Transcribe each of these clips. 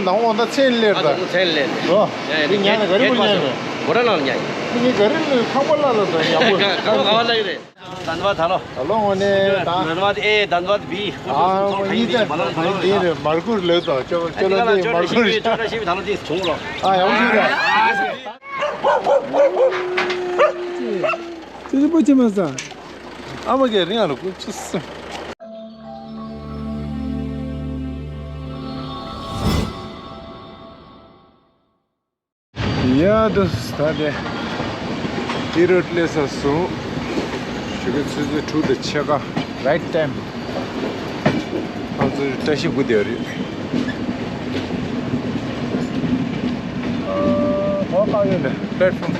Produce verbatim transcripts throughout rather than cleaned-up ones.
དང་འོ་ད་མཚན་ལེར་ད། ཨ་ད་མཚན་ལེར། རོ། ཡ་ཡ། འདི་ཉན་ནས་ག་རེ་མོ་ཉན་མེད། གོ་ར་ལ་ཉན། འདི་ངས་ག་རེ་ལ་ཁག་པ་ལ་ལ་ད་ཡག་པོ། ཁག་པ་ག་བ་ལ་ཡི་རེད། དན་བ་ད་ལོ། ད་ལོ་འོ་ནས་ད། དན་བ་ཨེ་དན་བ་བི། ཨ་མོ་ཡི་ད་ད་འདི་རེད་མར་ཁུར་ལེ་ད་ཅོ་ཅོ་ལ་འདི་མར་ཁུར་རེད། ཅོ་ཅོ་ཞིག་ད་ལོ་འདི་བྱུང་རོ། ཨ་ཡག་པོ་ཞིག་རེད། ཅི་ཅི་པོ་ཅི་མ་ཟ། ཨ་མ་གི་རིང་ཨ་ལོ་ཀུ་ཅི་སི། ཡ་དུ་ས་དེ་ཏི་རུ་ལས་ས་སོང་། ཞུ་གི་ཆུ་ཚོད་དྲུག་དང་ཕྱེད་ཀ། རའིཊ་ཊའིམ། ང་ཚོ་བཀྲ་ཤིས་སྒུག་བསྡད་རེད། ཨ་གོ་ག་ཡོད་ནས་པླེ་ཊི་ཕོམ།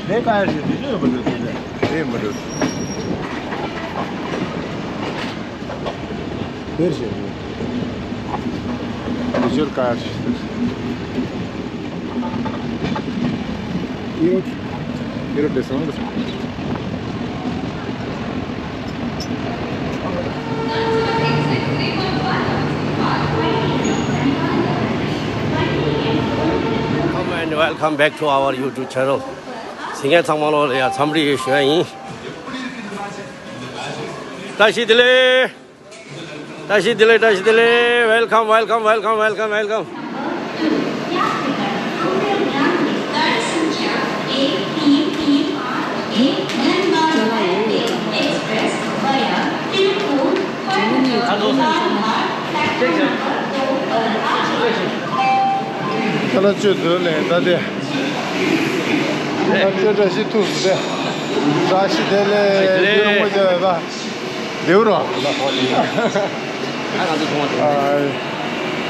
དེ་ག་ཡོད་རེད། དེ་ཚོ་ཡོད་པ་འདུག་དེ་ལས་དེ་མི་འདུག་དེར་ཞེས་དེ་ཚོར་དཀར་ཞེས་ཡོད། ཡོད་དེ་སོང་། Come and welcome back to our YouTube channel. སེམས་ཅན་ཚང་མ་ལོ་ལ་ཡ་འཚམས་འདྲི་ཞུ་ཡ་ཡིན། བཀྲ་ཤིས་བདེ་ལེགས། བཀྲ་ཤིས་བདེ་ལེགས། བཀྲ་ཤིས་བདེ་ལེགས། Welcome, welcome, welcome, welcome, welcome. ཁ་ལོ་ཆུ་ཚོད་ལས་ད་དེ། ད་ཆུ་བཀྲ་ཤིས་ཐུགས་སུ་དེ། བཀྲ་ཤིས་བདེ་ལེགས། བདེ་ལེགས། ཡུལ་མོ་རྒྱལ་བ། ལེའུ་རོ། ཨ་ང་ཚོ་མཐོང་བ་དེ། ཨ་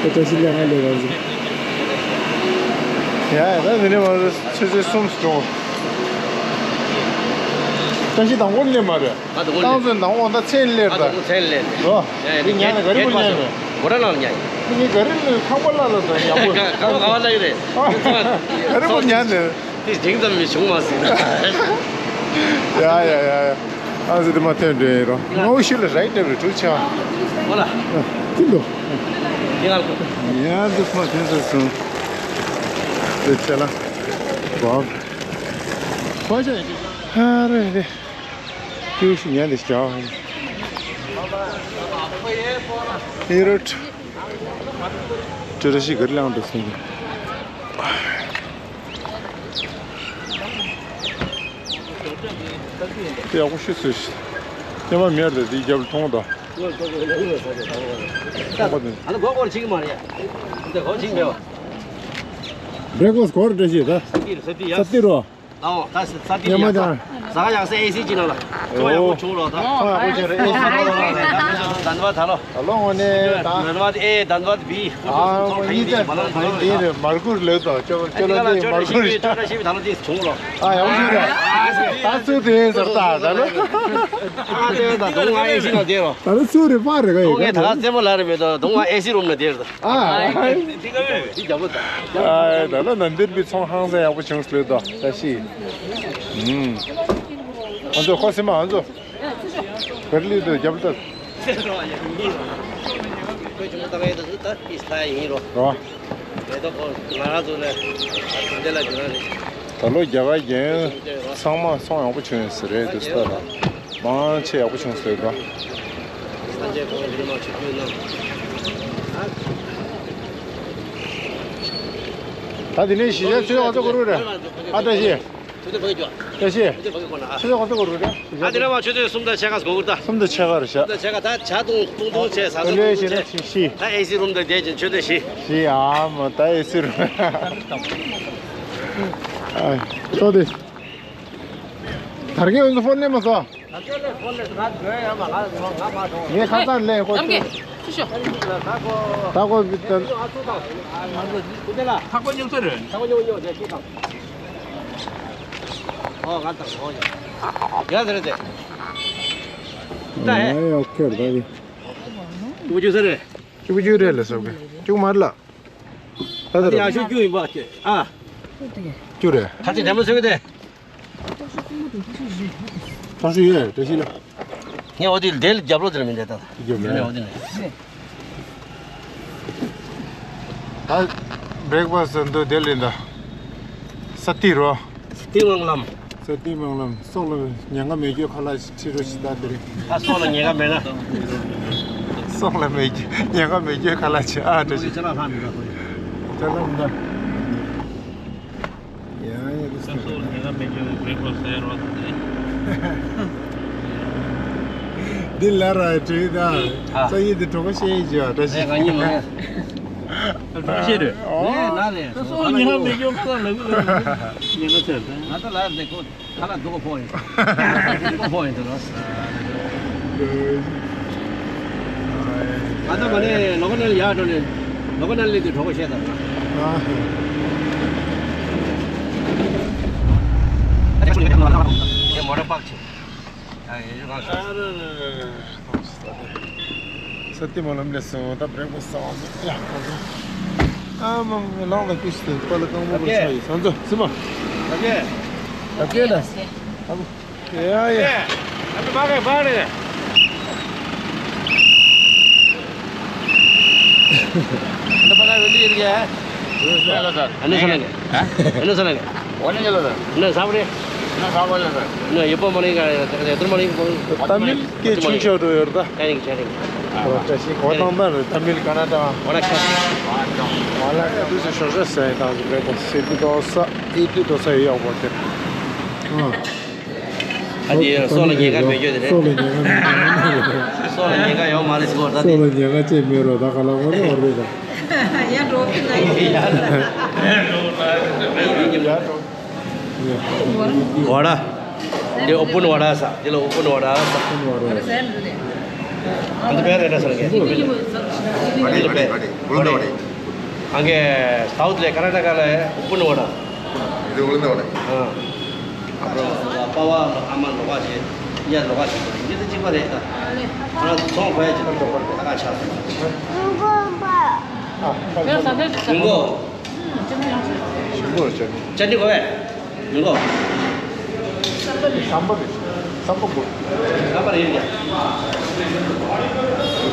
བཀྲ་ཤིས་ལས་ང་ལས་རང་ཟིག་ཡ་ད་དེ་ནས་མ་ཆུ་ཚོད་གསུམ་སོང་། བཀྲ་ཤིས་དང་པོ་ལས་མ་རེད། ང་དང་པོ་ལས། ཏང་ཙེ་དང་པོ་ད་མཚན་ལེར་ད། ང་དང་པོ་མཚན་ལེར། རོ། ཡ་ཡ། འདི་ཉན་ནས་ག་རེ་མོ་ཉན་མེད། གོ་ར་ལ་ཉན། འདི་ངས་ག་རེ་ལ་ཁག་པ་ལ་ལ་ད་ཡག་པོ། ཁག་པ་ག་བ་ལ་ཡི་རེད། ག་རེ་མོ་ཉན་ནས། དེ་འགྲིག་ཙམ་མི་བྱུང་མ་ཟིན། ཡ་ཡ་ཡ་ཡ། ཨ་ཙི་དེ་མ་ཐོན་འདྲེན་ཡིན་རོ། ང་འུ་ཤི་ལ་རའིཊ་ཊའིམ་རེ་དྲུག་ཆ། ཨོ་ལ། ཅི་འདུག་དེ་ང་ལ། ཡ་འདུག་མ་ཐོན་ཚར་སོང་། དེ་ཆ་ལ། བབ། ཧ་རེ་རེ། ཀྱུ་ཤི་ཉན་དེ་ཞག་ཨི་རོ། ཅོ་ར་ཤི་གར་ལང་དུ་སོང་། དེ་ཡག་པོ་ཤི་སོས་ཤི། ཉི་མ་མེར་དེ་དེའི་རྒྱབ་ལ་མཐོང་དང་། ཨ་ནི་གོ་གོར་ཆིག་མ་རེད། འདི་གོ་ཆིག་མེད་བ། བྲེག་ཕ་སི་གོར་འདྲ་ཞིག་ད། སྟིར་སྟིར་ཡ། ས་ཏི་རོ། ཨོ་ད་ས་ཏི་ཉི་མ་ཡ། ད་ཟ་ཡང་ས་ཨེ་སི་ཅི་ན་ལ། ཅོ་ཡག་པོ་བྱུང་ལོ་ད། ཅོ་ཡག་པོ་བྱུང་རེད་ཨེ་སི་ཅི་ན་ལ། དན་བ་ད་ལོ། ད་ལོ་འོ་ནས་ད། དན་བ་ཨེ་དན་བ་བི། ཨ་མོ་ཡི་ད་ད་འདི་རེད་མར་ཁུར་ལེ་ད་ཅོ་ཅོ་ལ་འདི་མར་ཁུར། ཅོ་ད་ཤི་བི་ད་ལོ་དེ་བྱུང་ལོ། ཨ་ཡག་པོ་བྱུང་རེད། ད་ཚུར་དེ་ཟེར་ད་ད་ལོ། ཨ་དེ་ད་དུང་ཨེ་སི་ན་དེ་རོ། ད་ལོ་ཚུར་རེད་པ་རེད་ག་ཡོད་ག་ད་རྩེད་མོ་ལ་རེད་མེད་ད་དུང་ཨེ་སི་རུམ་ན་དེ་རེད། ཨ། འདི་རྒྱ་པོ་དང་། ཨ་ད་ལ་ན་འདིར་བི་ཚོང་ཧང་སང་ཡག་པོ་བྱུང་སོང་ལོས་དོ་ད་ཤི། ཨུམ། ང་ཚོ་ཁོ་སེམས་མ་ང་ཚོ། བེར་ལི་དུ་རྒྱབ་ལྟ། ཁོས་ཆུང་མ་ད་མེད་དུ་ད་ཏིས་ལ་ཡིན་རོ། རོ། མེ་ཏོག་ཁོ་ང་རང་ཚོ་ལ་ད་དེ་འདྲ་ལ་རྒྱུ་རང་རེད། ད་ལོ་རྒྱ་གར་རྒྱལ་ཡོངས་ཚང་མ་ཚོང་ཡག་པོ་བྱུང་ཡོད་ས་རེད་དུ་ལྟ་ལ། མང་ཆེ་ཡག་པོ་བྱུང་ཟེར་འགྲོ། སངས་རྒྱས་ཁོང་འདི་མ་ཆུ་རྒྱུད་རྣམས། ད་དེ་ནས་གཞིས་ཆགས་ཆུ་ཚོད་ག་ཚོད་འགོར་གི་རེད། ཨ་བཀྲ་ཤིས། ཆུ་ཚོད་བརྒྱད་ཅུ། བཀྲ་ཤིས། ཆུ་ཚོད་བརྒྱད་ཅུ་འགོར་ན་ཨ། ཆུ་ཚོད་ག་ཚོད་འགོར་གི་རེད། ཨ་དེ་ནས་མ་ཆུ་ཚོད་གསུམ་དང་ཕྱེད་ཀ་འགོར་གི་ད། གསུམ་དང་ཕྱེད་ཀ་རེད་ཤག་གསུམ་དང་ཕྱེད་ཀ་ད་ཇ་འཐུང་འཐུང་འཐུང་བྱས་ཟ་འཐུང་འཐུང་བྱས། ད་ཨེ་སི་རུམ་དུ་བསྡད་ཅིང་ཆུ་ཚོད་བཞི། བཞི་ཨ་མ་ད་ཨེ་སི་རུམ། ཨ་ཏོ་དེ། དར་གྱི་འོན་ཚོ་ཕོན་ནས་མ་ཟ། ངས་ཁ་སང་ལས་ཁོ་ཨམ་གེ་ཚུ་ཤོ། ད་ཁོ་བི་ཏན། ཐག་པ་ཉུང་ས་རེད། ཨོ་ང་དང་ཨོ་ཡ་ཟེར་ཏེ། ད་ཧེ། ཨོ་ཡ་ཁེར་ད་གི། ཅུ་ཅུ་ས་རེད། ཅུ་ཅུ་རེད་ལ་སོགས་གི་ཅུ་མར་ལ། ད་ད་ཡ་ཤུ་ཅུ་ཡིན་པ་ཅེ་ཨ། ཅུ་རེད། ད་ཅི་འདྲ་མོ་ཟེར་གི་དེ། ཐང་ཤུ་ཡོད་བཀྲ་ཤིས་ལ། ངས་འོ་དེ་ལྡེ་ལ་རྒྱབ་ལོག་དེ་ལ་མི་འདྲ་ད། རྒྱབ་ལོག་ངས་འོ་དེ་ལ། ད་བྲེག་ཕ་སི་འདུག་དེ་ལས་ད། ས་ཏི་རོ། ཏི་སྨོན་ལམ། ས་ཏི་སྨོན་ལམ། སྲོག་ལ་ཉེན་ཁ་མེད་རྒྱུའི་ཁ་ལག་ཅིག་ཁྲིད་རོགས་ཞེས་ད་དེ་རིང་། ཨ། སྲོག་ལ་ཉེན་ཁ་མེད་ན། སྲོག་ལ་མེད་རྒྱུ་ཉེན་ཁ་མེད་རྒྱུའི་ཁ་ལག་ཅིག་ཨ་འདྲ་ཞིག་ཅ་ལག་ལྷག་མི་འདུག་ཅ་ལག་མི་འདུག་ཡ་ཡ། དེ་སྲོག་ལ་ཉེན་ཁ་མེད་རྒྱུའི་བྲེག་ཕ་སི་ཟེར་རོགས་དེ། འདི་ལ་ར་བྲིས་ད། ཨ། ས་ཡི་འདི་གྲོགས་པོ་ཤེས་ཡི་ཅི་བ་འདྲ་ཞིག་ཨེ། གང་ཉིན་མ་ངས། ཨ། ཤེས་རེད། ཨོ། ལས་ན་ལས། ད་སྲོག་ཉེན་ཁ་མེད་རྒྱུ་ཁ་ལག་ལ་ཉེན་ཁ་ཆེ་རེད། ང་ཚོ་ལ་རེ་ཁོ་ཁ་ལག་སྡུག་པོ་ཕོག་ཡོད། སྡུག་པོ་ཕོག་ཡོད་དེ་ལ། ང་ཚོ་མ་ནས་ལོ་ག་ནས་ཡར་འགྲོ་ནས་ལོ་ག་ནས་སླེབས་དུས་གྲོགས་པོ་བཤད་དང་། ཨ། ངས་མོ་ཊ་པག་བྱེད། ས་ཏི་སྨོན་ལམ་ལས་སོང་། ད་བྲེག་ཕ་སི་ཟ་བ་ཟེར་ཡ་གོ་ཚོད། ཨ་མ་མ་ལངས་ལ་ཀུ་ཤི་དེ་པ་ལ་རྐང་པ་པོ་ཆ་ཡི་ས་མཚོ་སི་མ། ད་གེ། ད་གེ་ན། ཨ་མ། ཡ་ཡ། ཨ་མ་མ་གེ་བ་རེ། ད་པ་ལ་ཝེ་ལི་ཡིར་གེ། ཨ་ནི་ས་ལ་གེ། ཨ་ནི་ས་ལ་གེ། ཨ་ནི་ས་བ་རེ། ཨ་ནི་ཡོད་པ་མ་ལིང་ག་ཡོད་པ་མ་ལིང་ག་ད་མིལ་གེ་ཆུང་ཆུང་འགྲོ་ཡོད་ད། ཨོ་བཀྲ་ཤིས་གོ་ཐང་ད་རེད། ད་མིལ་ཀ་ན་ཌ། ཨོ་ལ་ཀ་དུས་སུ་ཞོགས་ཇ་ཟས་དང་སུ་བེ་གོ་སི་ཏུ་དོ་ས་ཨི་ཏུ་དོ་ས་ཡོད་ཡོག་པོ་དེ། ཨ་དེ་སྲོག་ལ་ཉེན་ཁ་མེད་རྒྱུ་དེ་རེད། སྲོག་ལ་ཉེན་ཁ་མེད་རྒྱུ། སྲོག་ལ་ཉེན་ཁ་ཡོད་མ་རེད་ཟེར་བ་ད་དེ། སྲོག་ལ་ཉེན་ཁ་ཅེས་མེད་རོ་ད་ག་ལ་གོ་ནི་བར་རེད་ད། ཡ་འགྲོ་ཕི་ན་ཡི་ཡ་འགྲོ། ཝ་ཌ། འདི་ཨོ་པུན་ཝ་ཌ་ཟེར། འདི་ལ་ཨོ་པུན་ཝ་ཌ་ཟེར། ཨོ་པུན་ཝ་ཌ་ཟེར། ཨ་འདི་པའི་རེད་ན་ཟེར་གི། འདི་པའི། ཝ་ཌ་ཝ་ཌ། ཨང་ཀེ་སའུ་ཐི་ལ་ཀར་ནཱ་ཊ་ཀ་ལ་ཨོ་པུན་ཝ་ཌ། འདི་ཨོ་པུན་ཝ་ཌ། ཨ། ཨ་པ་ཝ་ཨ་མ་ལོ་ཀ་ཞེས་ཡ་ལོ་ཀ་ཞེས་འདི་ཚོ་གཅིག་པ་རེད་ད། ང་ཚོ་ཚོང་དཔོན་གྱི་ལོ་ཀ་ཆགས་སོང་། ཨ། ཡང་ཟ་འདོད་འདུག་ཟ། ཞིམ་པོ། ཞིམ་པོ་རེད་ཅག་ནི། ཅག་ནི་གོ་བས། མི་གོ། ཟམ་པ་རེད། ཟམ་པ་གོ། ཟམ་པ་རེད་ཡ།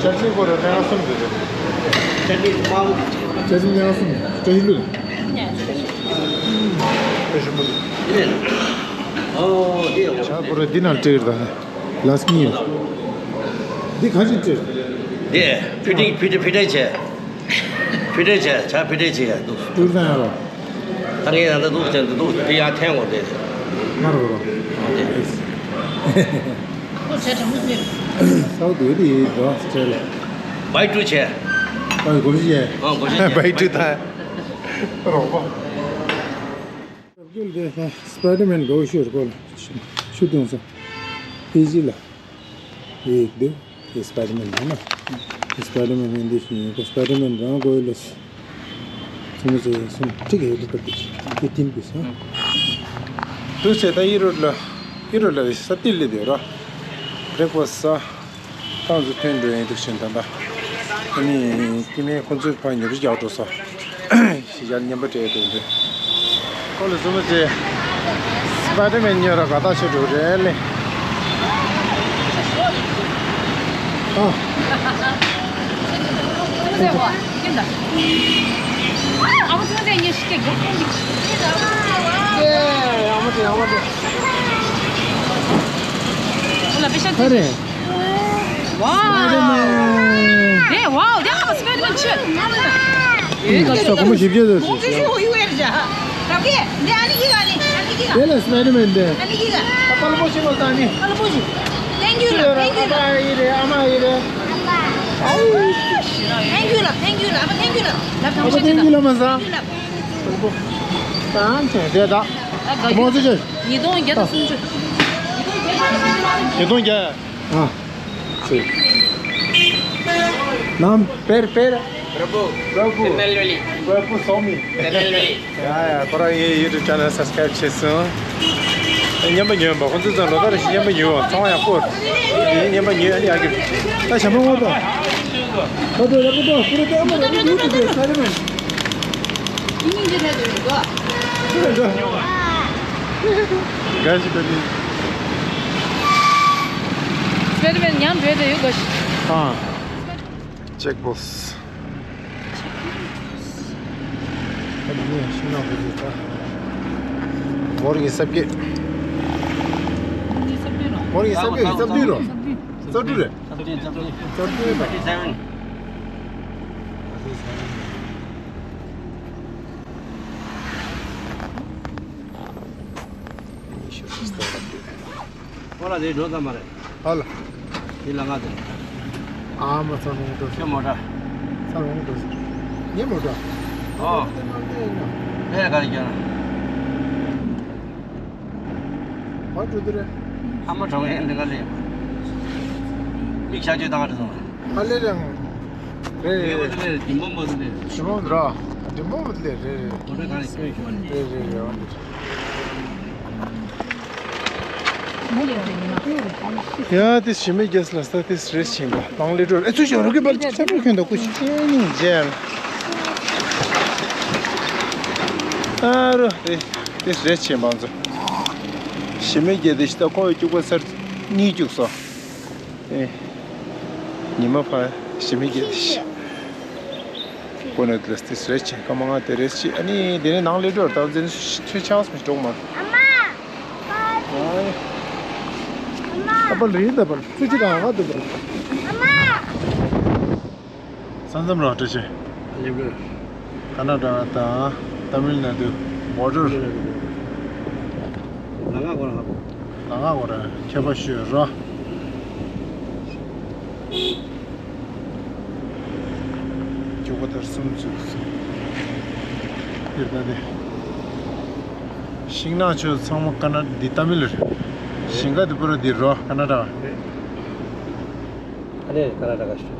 ཅག་ནི་གོ་ར་ནས་གསུམ་རེད། ཅག་ནི་མང་པོ་རེད། ཅག་ནི་ནས་གསུམ་ཅག་ནི་ལུ། ཨེ་ཞིམ་པོ་རེད། ཨོ་དེ་ཡོད། ཅག་གོ་ར་འདི་ནང་སྤྲེལ་རེད་ད། ལགས་ཉིན། འདི་ག་ཞིག་སྤྲེལ། དེ་ཕི་ཏིང་ཕི་ཏིང་ཕི་ཏིང་བྱས། ཕི་ཏྲེ་བྱས། བྱ་ཕི་ཏྲེ་བྱས་ཡ་འདུག་ཏུར་དང་ཡ་ལ། ད་ངས་ཡང་ད་འདུག་ཅན་འདུག་དེ་ཡར་འཐེན་འོང་དེ། ང་རོ་རོ། འོང་དེ། ཁོ་བྱས་དྲང་མོ་ཟེར། སའུ་དུ་དེ་འགྲོ་ཅེ་ལ། བའི་ཀྲུ་བྱས། ཨ་གོ་ཞིག་བྱས། ཨ་གོ་ཞིག་བྱས། བའི་ཀྲུ་དང་། རོགས་པ། སྤའི་ཌར་མེན་གོ་ཤོར་གོ་ལ། ཤུ་ཏུང་ས། ཕི་ཇི་ལ། ཡིག་འདུག་དེ་སྤའི་ཌར་མེན་རེད་ན། དེ་སྤའི་ཌར་མེན་མིན་འདི་ཞིག་ཡིན་གོ་སྤའི་ཌར་མེན་རང་གོ་ཡོད་ལ། སུ་མོ་ཟེར་སུམ་ཁྲིག་ཡོད་འདུག་པ་འདི་ཅི་ཏིན་པི་སོང་། དུ་ཟེར་ད་ཨི་རོད་ལ། ཨི་རོད་ལ་ས་ཏི་ལི་དེ་ར། བྲེག་ཕ་སི་ཟ། ཏང་ཟུ་ཐོན་འགྲོ་ཡིན་འདུག་ཤིན་ད་ད། ཨ་ནི་ཀི་ནས་ཁོ་ཚོའི་ཕ་ཉོ་རི་རྒྱག་འགྲོ་ས། ཤི་ཡར་མཉམ་པོ་སྤྲད་དེ་འདི། ཁོ་ལ་བཟུང་མ་བྱེད། སྤའི་ཌར་མེན་ཉོ་ར་ག་ད་ཆོ་འགྲོ་རེད་ལེ། ཨ། ཨ་མ་ཅི་མ་ཅི་ངས་ཤི་སྐད་རྒྱག་གོ་འདི། ཨེ་ཡ་མ་ཅི་ཡ་མ་ཅི། ཁོ་ལ་པེ་ཤ་ཨ་རེ། ཝའོ། སྤའི་ཌར་མེན། དེ་ཝའོ་དེ་ཨ་སྤའི་ཌར་མེན་ཆེ། ཨེ་ད་ཁོ་མོ་ཞིབ་ཆ་ཟེར་སི། དེ་ལ་སྤའི་ཌར་མེན་དེ། ཨ་པ་ལ་པོ་ཞིག་མ་ས་ནི། ཨ་པ་ལ་པོ་ཞིག། Thank you ལ། Thank you ལ། ཨ་ཡི་རེད་ཨ་མ་ཡི་རེད། Thank you ལ། Thank you ལ། ཨ་པ་Thank you ལ། ལབ་ཨ་པ་Thank you ལ་མ་ས། Thank you ལ། ད་ཆེ་དེ་ད། མོ་ཚོ་ཆེ། ཉིས་སྟོང་བརྒྱ་དང་སུམ་ཅུ། ཉིས་སྟོང་བརྒྱ། ཨ། ཚེ། ནམ། པེར་པེར། Prabhu. Prabhu. तिरुनेलवेली। Prabhu Swami. Tirunelveli. ཡ་ཡ་ཁོ་རང་ངའི་YouTube channel subscribe བྱས་སོང་། མཉམ་པ་ཉོས་པ་ཁོ་ཚོ་ཚང་ལོ་ལྟར་ཞིག་མཉམ་པ་ཉོས་པ་ཚོང་ཡག་པོ། ངས་མཉམ་པ་ཉོས་ཨ་ནི་ཡག་གི། ད་ཞྭ་མོ་ངོ་ཏོ། ཁོ་ཚོ་ཡག་པོ་ཏོ་ཁོ་ཚོ་ཏོ་ཨ་མ་ར་ཁོ་ཚོ་ཏོ་ས་རེ་མེད། ཁོ་ཚོ་ཏོ། ག་ཞིག་ཏོ་ནི། སྤེར་མེན་ཉམས་བོད་དུ་ཡོད་གོ་ཤི། ཨ། ཅེག་པོ་སི། ནས་ཤིང་ནགས་ཁོ་ཚོས་ད། མོར་གྱི་ས་བརྒྱད། མོར་གྱི་ས་བརྒྱད་རྩ་བདུན་རོ། རྩ་དྲུག་རེད། རྩ་བདུན་རྩ་བདུན། རྩ་བདུན་དང་། ཉི་ཤུ་རྩ་བདུན། ཁོ་ལ་དེ་འགྲོ་ཙམ་མ་རེད། ཧ་ལ། དེ་ལ་ང་དེ། ཨ་མ་ཚ་རུང་འགྲོ། ཁྱོད་མོ་ཊ། ཚ་རུང་འགྲོ། ངའི་མོ་ཊ། ཨོ། དེ་མ་འདྲ་ཡིན་ན། ཨེ་ག་རེ་སྐྱོན། ག་འགྲོ་དུ་རེད། ཨ་མ་གྲོངས་ཡན་འདི་ག་ལས། མིག་ཤ་གཅོད་བཏང་བ་རེད་སོང་། ཨ་ལེ་རང་། རེད་རེད། ལྡུམ་བུ་མོ་དེ་ལས། ལྡུམ་བུ་མོ་ར། ལྡུམ་བུ་མོ་དེ་ལས་རེད་རེད། མོ་ཊ་ག་ནས་སྐྱོན་ཤོག་རེད་རེད་རེད། འོ་འདི། ཡ་དེ་ཞི་མི་རྒྱལ་ལ་ས་དེ་རེད་ཕྱིན་པ་ལང་ལེ་འགྲོ། ཨེ་ཚུལ་ཞོར་གི་པར་ཆ་འགྲོ་ཁྱོད་འདུག་ཀུ་ཤི་ཅན་ནིང་ཇན། ཨ་རོ་དེ་དེ་རེད་ཕྱིན་པ་ཚོ། ཞི་མི་རྒྱལ་དེ་ཤི་ད་ཁོ་བའི་སྐྱུག་པ་སར་གཉིས་སྐྱུག་སོ། ཨེ། ཉི་མ་ཕ་ཞི་མི་རྒྱལ་དེ་ཤི། ཁོ་ནི་དེ་ལ་དེ་རེད་ཕྱིན་ཀ་མ་ང་དེ་རེད་ཕྱིན། ཨ་ནི་དེ་ནས་ནང་ལེ་འགྲོ་ད་འཛིན་ཚུལ་ཆགས་མི་འགྲོ་མ། ཨ་མ། ཨ་པ་ལི་ཡིན་ད་པ་ལི་ཙི་ཅི་རང་ང་དུ་པ་ལི། ས་མཚམས་རང་བཀྲ་ཤིས། ཀ་ན་ཌ་དང་ཏ་མིལ་ནཱ་ཌུ་བོར་ཌར། ལ་ང་གོ་ར་ལ་ང་གོ་ར་ཁྱད་པར་ཤོད་རོ། ཁྱོ་ག་དར་གསུམ་བཙུགས་སོང་། འདིར་ད་དེ། ཤིང་ནགས་ཆུ་ཚང་མ་ཀ་ན་འདི་ཏ་མིལ་རེད། ཞིང་ཁ་དེ་པུ་ར་འདི་རོ་ཀ་ན་ཌ། ཨ་ནི་ཀ་ན་ཌ་ག་ཞུ།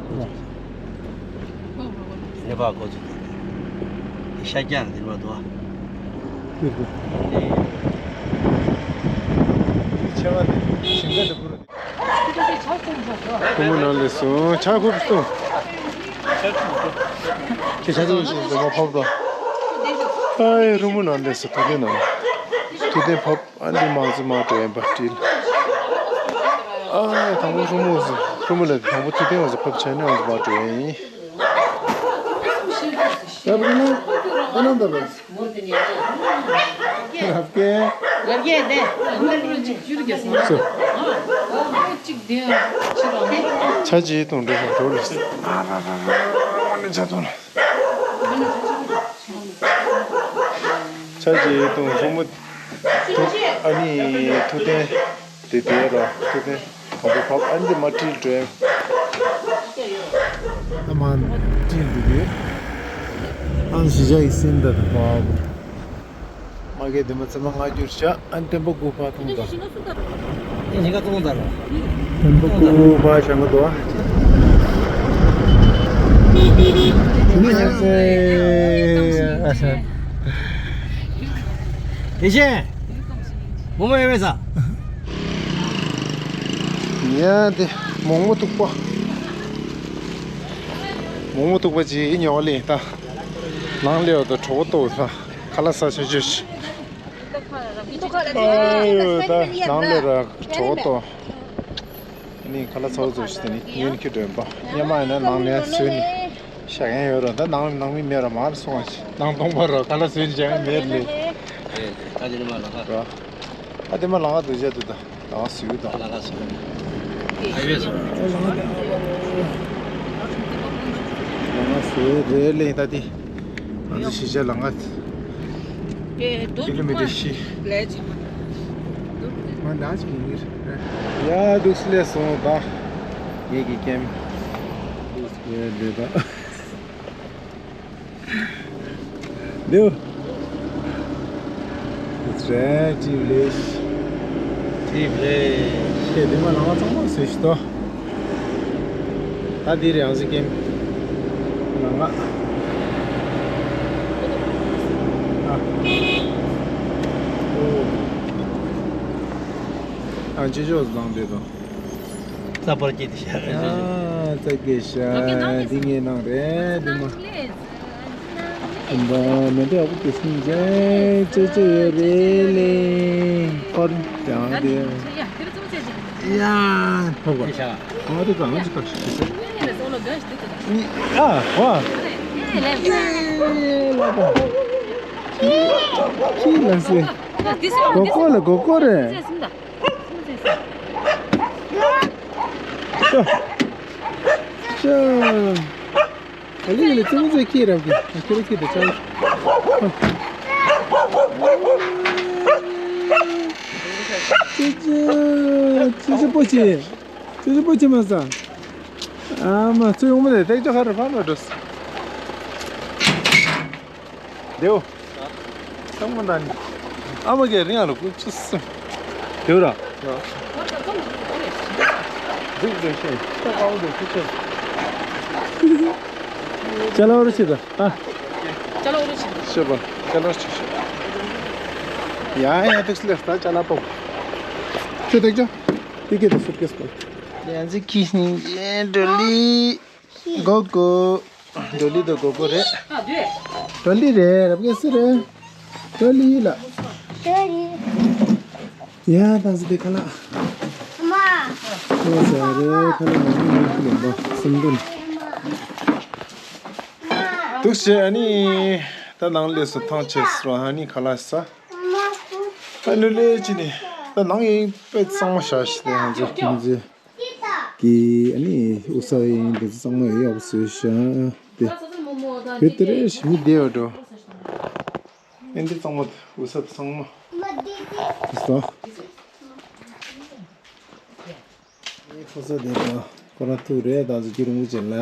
ནེ་པ་ལ་འགོ་ཚུགས་ཏེ། ཤ་རྒྱགས་འདིར་མ་འདུག་ཨ། ཆེ་བ་འདི་ཞིང་ཁ་དེ་པུ་ར། ཁོ་མོ་ནང་ལས་སོང་ཆ་ཁུབ་སོང་། ཁྱེད་ཆ་ཚང་ཞིག་འདི་མ་ཕབ་རོགས། ཨའི་རུ་མོ་ནང་ལས་སོ་ཐུག་དེ་ནང་། ཐུག་དེ་ཕབ་ཨ་འདི་མང་ཚོ་མ་འགྲོ་ཡིན་པ་བྲིས། ཨའི་དང་པོ་རུ་མོ་ཟེར་རུ་མོ་ལ་དང་པོ་ཐུག་དེ་ང་ཚོ་ཕབ་བྱས་ནས་ང་ཚོ་མ་འགྲོ་ཡིན། ད་བུ་ན་ཨ་ན་འདབ། ལབ་ཀྱེ། ལབ་ཀྱེ་དེ། ཆ་ཅི་དང་འདྲ་ཞིག་འགྲོ་ལེ། ཨ་ར་ར་ར་ར་ར་ཆ་དང་ལ། ཆ་ཅི་དང་ཧུ་མུ། ཐུག་ཨ་ནི་ཐུག་ཏན། དེ་དེ་ར་ཐུག་ཏེ་དང་པོ་ཕབ་ཨ་འདི་མ་ཏྲིལ་འགྲོ། ཨ་མ་ཏྲིལ་འདུག་གི། ཨ་ཞི་ཅག་གི་སེམས་ད་དུ་ཕབ། མ་གེ་དེ་མ་ཚེ་མ་ང་རྒྱུར་བྱ་ཨ་ནི་བརྟན་པོ་དགུ་ཕ་ཐུང་ད། ཨེ་ཉི་ག་ཙོང་ད་ར། བརྟན་པོ་དགུ་ཕ་ཞང་ག་དོ། ཨ་ས། ཡེ་ཤེས། མོ་མོ་ཡོད་མེད་ས། ཡ་དེ་མོག་མོག་ཐུག་པ། མོག་མོག་ཐུག་པ་ཅིག་ཉོ་ལེ་ད། ནང་ལེ་བ་དང་གྲོགས་ཏོ་ད་ཁ་ལག་ཟ་ཆ་ཆོས་ཤིག་ཨོ་ད་ནང་ལེ་ར་གྲོགས་ཏོ། ནི་ཁ་ལག་ཚ་བོ་ཚོ་ཞིག་དེ་ནི་ཉོན་ཁྱི་སྒྲོན་པ་སྙེ་མ་ཡིན་ན་ནང་ལེ་བཟོས་ནི། ཤ་ཡང་ཡོད་ར་ད་ནང་ནང་མི་མེད་ར་མར་སོང་བ་ཞིག་ནང་སྟོང་པ་ར་ཁ་ལག་བཟོས་ནི་ཅང་མེད་ལེ། ཨེ་ད་དེ་ནི་མ་ལ་ཁ་ར། ཨ་དེ་མ་ལ་ང་དུ་བྱ་དུ་ད་ལ་ང་སུ་ཡུ་ད། ལ་ང་སུ་ཡུ། ཨ་ཡོད་སོ། ལ་ང་སུ་རེ་ལེ་ད་དེ། ང་ཚོ་ཤི་བྱ་ལ་ང་། ཀི་ལོ་མི་ཊར་བཞི། ལས་བྱེད་མ། མ་འདང་ཞིག་ཡིན་གྱི་རེད། ཡ་འདུག་སེ་ལས་སོང་ད། ངེད་ཀྱི་ཀེམ། འདུག་སེ་ལས་ད། འདུག It's right, English. ཏི་བེ་ལེ། ཁྱེད་འདི་མ་ལང་ང་ཚང་མ་བཟོས་ཤི་ཏོ། ད་འདི་རེད་ཨང་ཟི་ཀེམ། ལང་ང་། ཨ། ཨོ། ཨ་ཅི་ཅོ་ལང་དེ་དོ། རྩ་བར་སྐྱེས་ཏེ་ཤ། ཨ་རྩ་སྐྱེས་ཤ། འདི་ངའི་ནང་རེད་འདི་མ། ཨ་མ་མེ་འདྲ་ཡག་པོ་དེ་སྲིང་རེད་ཅེ་ཅེ་ཡོད་རེད་ལེ། ཁོར་ཀྱང་དེ་ཡ་ཐོབ་ག་ཨ་དེ་གང་ཅི་ག་ཞིག་དེ་ཨ་ཧོ་ཨེ་ལ་པ། ཁྱི་ལ་སེ། གོ་གོ་ལ་གོ་གོ་རེད། ཤ། ཤ། ཨ་ལི་ལི་ཙི་མོ་ཙི་ཁྱི་རབ་གི། ཨ་ཁྱི་རོ་ཁྱི་དེ་ཆང་། ཅི་ཅི་ཅི་ཅི་པོ་ཅི། ཅི་ཅི་པོ་ཅི་མ་ཟ། ཨ་མ་ཚུ་ཡོང་མ་དེ་ཏེག་ཅོ་ཁ་རུ་ཕ་མ་འགྲོ། དེའོ། ཚང་མ་ན་ནི། ཨ་མ་གའི་རིང་ཨ་ལ་ཀུ་ཅི་སི། དེའོ་ར། འཛིག་འཛིག་ཤེས། ད་ཀའོ་འདུག་ཀུ་ཅི། ཅ་ལག་རུ་ཆི་ད། ཨ། ཅ་ལག་རུ་ཆི། ཤེས་པ། ཅ་ལག་ཆི་ཤེས། ཡ་ཡ་ཏིག་སི་ལེགས་ད་ཅ་ལག་པོ། ཁྱོད་ཏེག་ཅོ། ཏི་ཀེ་ཏི་སུཊ་ཀེ་སི་པོ། ཡ་ཛི་ཁི་སི་ནི་ཡེ་འགྲོ་ལི། གོ་གོ། འགྲོ་ལི་དང་གོ་གོ་རེད། འགྲོ་ལི་རེད། རབ་གེ་སི་རེད། འགྲོ་ལི་ལ། འགྲོ་ལི། ཡ་ད་ཟི་དེ་ཁ་ལག་མ། ཁ་ལག་ཟ་རེད། ཁ་ལག་མ་ནི་མི་ཁུ་ལོན་པ་སུམ་དུན། འདུག་བྱས་ཨ་ནི། ད་ནང་ལས་སུ་ཐང་ཆད་སོ་ཨ་ནི་ཁ་ལག་ཟ། ཨ་ནི་ལས་ཅི་ནི། ད་ནང་ཡིན་པས་གཙང་མ་བྱ་ཞིག་དེ་ཧང་ཟེར་ཁྱིམ་མཚེས། གི་ཨ་ནི་འུ་ས་ཡིན་དེ་ཚོ་གཙང་མ་ཡོད་ཡག་པོ་བཟོས་ཤག་དེ། བོད་དེ་རེ་ཞིག་མི་བསྡད་ཡོད་འགྲོ། ཨེ་འདི་གཙང་མ་འུ་ས་གཙང་མ། སོ། ཨེ་ཁོ་ས་དེ་དང་ཁོ་རང་ཐུག་རེད་ད་ཚོ་རྒྱུ་རིང་པོ་ཅན་ལ།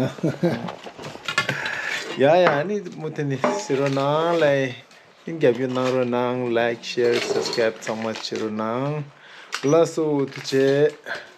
ཡ་ཡ་ཨ་ནི་མུ་མཐུད་ནས་ཟེར་རོ་ནང་ལ། ཨིན་རྒྱབ་སྐྱོར་གནང་རོགས་གནང་། ལའིག་ཤེར་སབ་སི་ཀ་རའིབ་ཚང་མ་བྱེད་རོགས་གནང་། ལགས་སོ་ཐུགས་རྗེ་ཆེ།